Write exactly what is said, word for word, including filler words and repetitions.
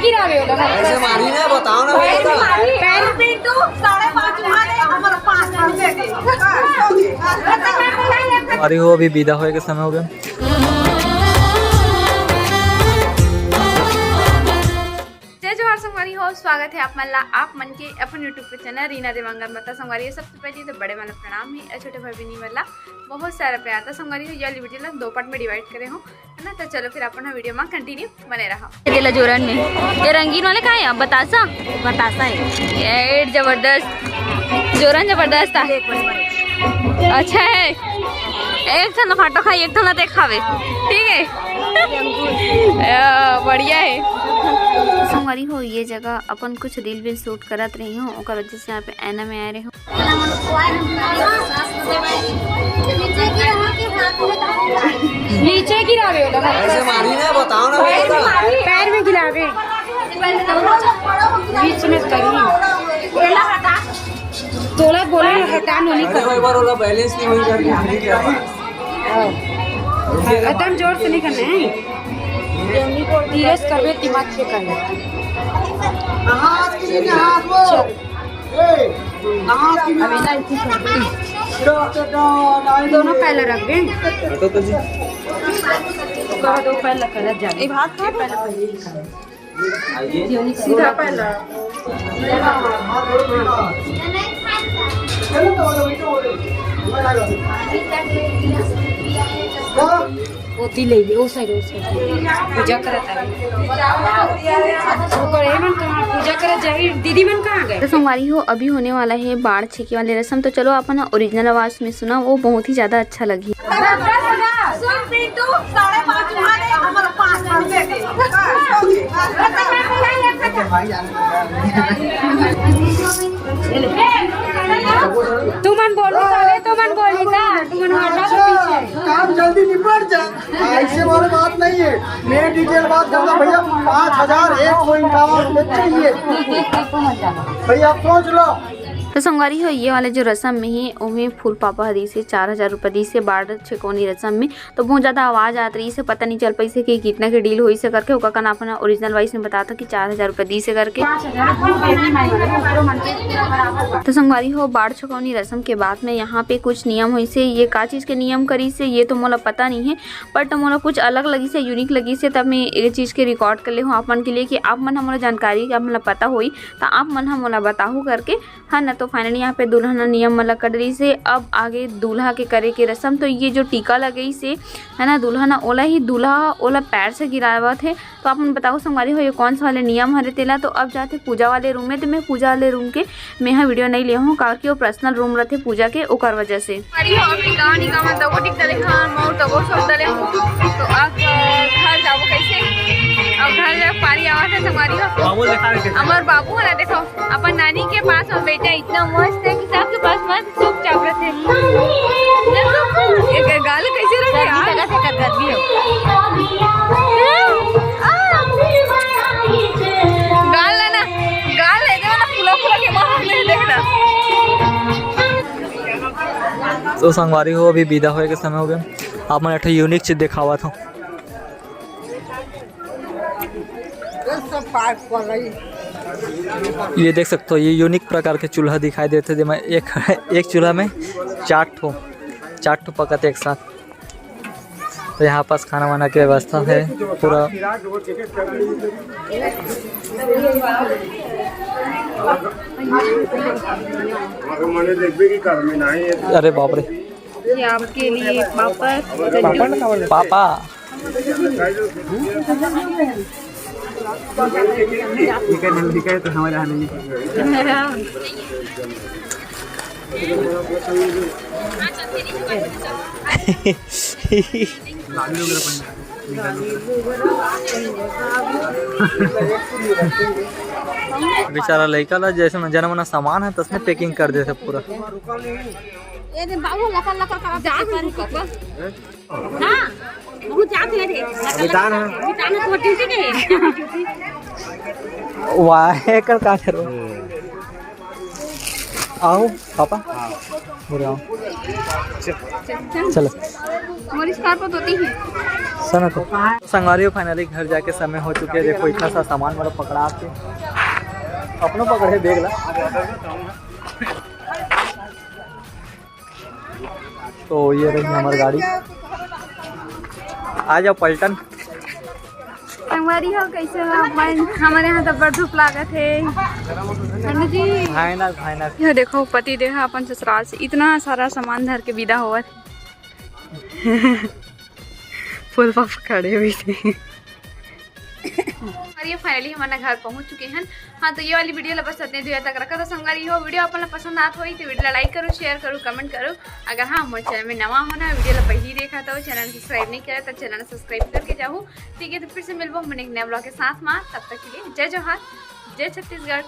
गिरावे वाला। ऐसे मारी ना, बताओ ना भाई, बता। पैर पिंटू, साढ़े पाँच मारे, हमारा पाँच मार दे दे। अरे, वो अभी विदा होए के समय हो गया। जय जोहार संगवारी हो, स्वागत है आप मन ला आप मन के अपन YouTube के चैनल रीना देवांगन म। त संगवारी हो, सबसे पहले तो बड़े मन ला प्रणाम है, अउ छोटे भाई बहिनी मन ला बहुत सारा प्यार। त संगवारी हो, ये वाली वीडियो ला दो पार्ट में डिवाइड करे हो, है ना। तो चलो फिर अपन वीडियो में कंटिन्यू बने रहो। ये ला जोरन में, ये रंगीन वाले का है? बतासा, बतासा है। ये जबरदस्त, जोरन जबरदस्त है। अच्छा है, एक ठन फाटो खाई, एक ठन देखावे, ठीक है। आ, बढ़िया है। संगवारी हो, ये जगह अपन कुछ रील वील शूट करत रही हूँ, ओकर वजह से यहाँ पे ऐना में आए रहे हूँ। नीचे गिरावे वाला। ऐसे मारी ना, बताओ ना भाई, बता। पैर में गिरावे। बीच में करी। तोला बोले ना, हटा, नो नहीं अरे, कर। भाई, बार वाला बैलेंस नहीं होई करके नहीं कर पाए। हाँ। एकदम जोर से नहीं करना है। धीरे से करबे, दिमाग से करना। हाथ की नहीं, हाथ वो। चल। दोनों पैर रख दे। हटो तो जी। दो पैर लगा जा। ये भाग खा। सीधा पैर लगा। ओती ले, ओ साइड, ओ साइड। पूजा करत है। ओकर ए मन कहाँ पूजा करत जाही? दीदी मन कहाँ गए? तो संगवारी हो, अभी होने वाला है बाढ़ छेके वाले रस्म। तो चलो, अपन ओरिजिनल आवाज में सुना, वो बहुत ही ज्यादा अच्छा लगी। सुन पिंटू, साढ़े पाँच मारे, हमारा पाँच मार दे दे। तुमन बोलो, साले, तुमन बोली का? तुमन हटो तो पीछे। काम जल्दी निपट जा। ऐसे वाली बात नहीं है, मैं डिटेल बात करता भैया, पाँच हजार एक सौ इक्यावन रुपये चाहिए। भैया, आप सोच लो। तो संगवारी हो, ये वाले जो रस्म में है, ओमे फूल पापा ह दिसे, चार हजार रुपया दिसे, बाढ़ छेकौनी रस्म में। तो बहुत ज्यादा आवाज आत रहिसे, पता नहीं चल पाइसे कि कितना के डील होइसे करके। ओकर कन अपन ओरिजिनल वॉइस में बताता कि चार हजार रुपया दिसे करके। तो संगवारी हो, बाढ़ छेकौनी रस्म के बाद में यहाँ पे कुछ नियम होइसे। ये का चीज के नियम करिसे, ये तो मोला पता नहीं है, बट मोला कुछ अलग लगिसे, यूनिक लगिसे, तब मैं ये चीज के रिकॉर्ड कर ले हूँ आप मन के लिए कि आप मन ह मोला जानकारी, आप मन ला पता होई, त आप मन ह मोला बताहू करके, है ना। तो फाइनली यहाँ पे दुल्हन ह नियम मन ला कर रहिसे। अब आगे दूल्हा के करे के रस्म, तो ये जो टीका लगइसे, है ना, दुल्हन ह ओला ही, दूल्हा ह ओला पैर से गिरावत हे। तो आप मन बताओ संगवारी हो, ये कौन सा वाले नियम हरे तेला। तो अब जाते पूजा वाले रूम में, तो मैं पूजा वाले रूम के मैं ह वीडियो नहीं ले हूँ, काबर कि वो पर्सनल रूम रहते पूजा के, ओकर वजह से। अरे हो, अभी गाँव निकाल तको ठीक तले खान, मौर तको सब तले हो। तो अब, अ, घर जाबो कैसे? अब घर जाके पारी आवा था संगवारी हो। बाबू दिखा रहे थे। हमार बाबू है ना, देखो, अपन नानी के पास में बैठा, इतना मस्त है कि सबके पास मस्त चुपचाप रहते। देखो, ये ग-, गाल कैसे रखे गर्मी यार? लगा था, कर गर्मी हो। गाल है ना, गाल है, देखो ना, फूला फूला के माहौल में देखना। तो संगवारी हो, अभी विदा होए के समय हो गया। आप मन एक ठो यूनिक चीज दिखावत हूँ। ये देख सकते हो, ये यूनिक प्रकार के चूल्हा दिखाई देते, जेमा एक, एक चूल्हा में चार ठो, चार ठो पकत एक साथ। तो यहाँ पास खाना वाना की व्यवस्था है पूरा। अरे बाप रे। ये आपके लिए पापड़। पापा। ठीक है, ठीक है, तो हमारे यहाँ नहीं। बेचारा लइका ला जैसे मन जना मना सामान है, तसने पैकिंग कर देथे पूरा। ये दे बाबू, लकर लकर कर जा, रुक, रुक। हाँ, बहुत जात ले रे। अभी तान है। अभी तान है, तो ड्यूटी के। वाह, एकर का करो? आओ पापा। बोले आओ। चलो। मोर scarf तो होती है। सुनो तो। संगवारी हो, finally घर जाके समय हो चुके है। देखो इतना सा सामान मतलब पकड़ा के अपनो पकड़े बैग ला। तो ये रही हमारी गाड़ी। आ जाओ पलटन। संगवारी हो, कैसे हो आप मन? हमारे यहाँ तो बड़ धूप लागत है। ठंडू जी। भाई ना, भाई ना। ये देखो, पति देव ह अपन ससुराल से इतना सारा सामान धर के विदा होवत हे। फूल पाप खड़े हुए थे। और ये finally हमन घर पहुंच चुके हैं। हाँ, तो ये वाली video ला बस इतने दूर तक रखा था संगवारी हो। Video अपन ला पसंद आत होई तो video ला like करो, share करो, comment करो। अगर हाँ, मोर channel में नवा हो ना, video ला पहली देखा तो channel subscribe नहीं किया तो channel subscribe करके जाओ। ठीक है, तो फिर से मिलबो हमन एक नया vlog के साथ में। तब तक के लिए जय जोहार, जय छत्तीसगढ़।